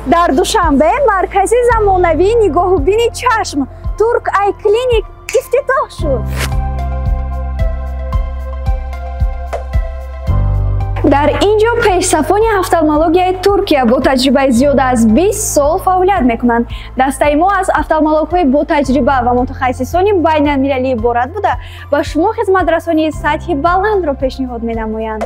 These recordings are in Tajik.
Дар Душанбе маркази замонавии нигоҳубини чашм Турк Ай Клиник ифтитоҳ шуд. Дар ин ҷо пешсафони офтальмологияи Туркия бо таҷрибаи зиёда аз 20 сол фаъолият мекунанд. Дастаи мо аз офтальмологҳои ботаҷриба ва мутахассисони байналмилалӣ иборат буда, ба шумо хизматрасонии сатҳи баландро пешниҳод менамоянд.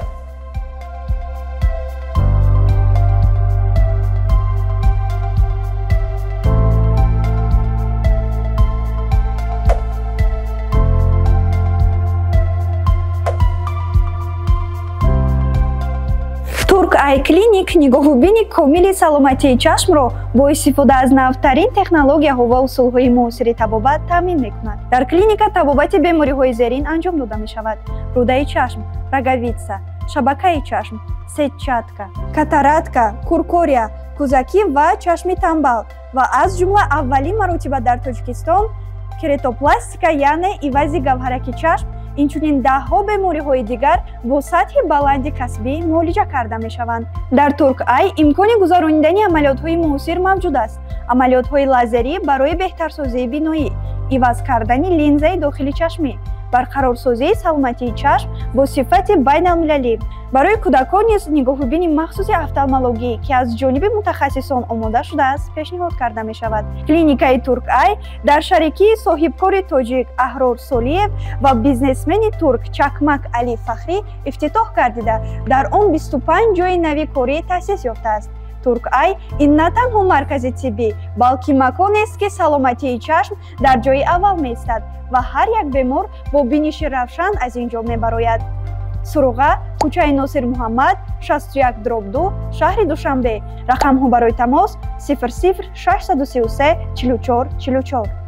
Турк Ай Клиник нигоҳубини комили саломатии чашмро бо истифода аз навтарин технологияҳо ва усулҳои муосири табобат таъмин мекунад. Дар клиника табобати бемориҳои зерин анҷом дода мешавад: рӯдаи чашм, роговица, шабакаи чашм, сетчатка, катаратка, куркория, кӯзакӣ ва чашми тамбал ва аз ҷумла аввалин маротиба дар Тоҷикистон кератопластика, яъне ивази гавҳараки чашм, инчунин даҳҳо бемориҳои дигар бо сатҳи баланди касбӣ муолиҷа карда мешаванд. Дар Турк Ай имкони гузаронидани амалиётҳои муосир мавҷуд аст: амалиётҳои лазерӣ барои беҳтарсозии биноӣ, иваз кардани линзаи дохили чашмӣ, барқарорсозии саломатии чашм бо сифати байналмилалӣ. Барои кӯдакон низ нигоҳубини махсуси офтальмологӣ, ки аз ҷониби мутахассисон омода шудааст, пешниҳод карда мешавад. Клиникаи Турк Ай дар шарикии соҳибкори тоҷик Аҳрор Солиев ва бизнесмени турк Чакмак Али Фахрӣ ифтитоҳ гардида, дар он 25 ҷойи нави корӣ таъсис ёфтааст. Турк Ай ин на танҳо маркази тиббӣ, балки маконест, ки саломатии чашм дар ҷои аввал меистад ва ҳар як бемор бо биниши равшан аз ин ҷо мебарояд. Суроға: кӯчаи Носир Муҳаммад, 61/2, шаҳри Душанбе. Рақамҳо барои тамос: 00 633 44 44.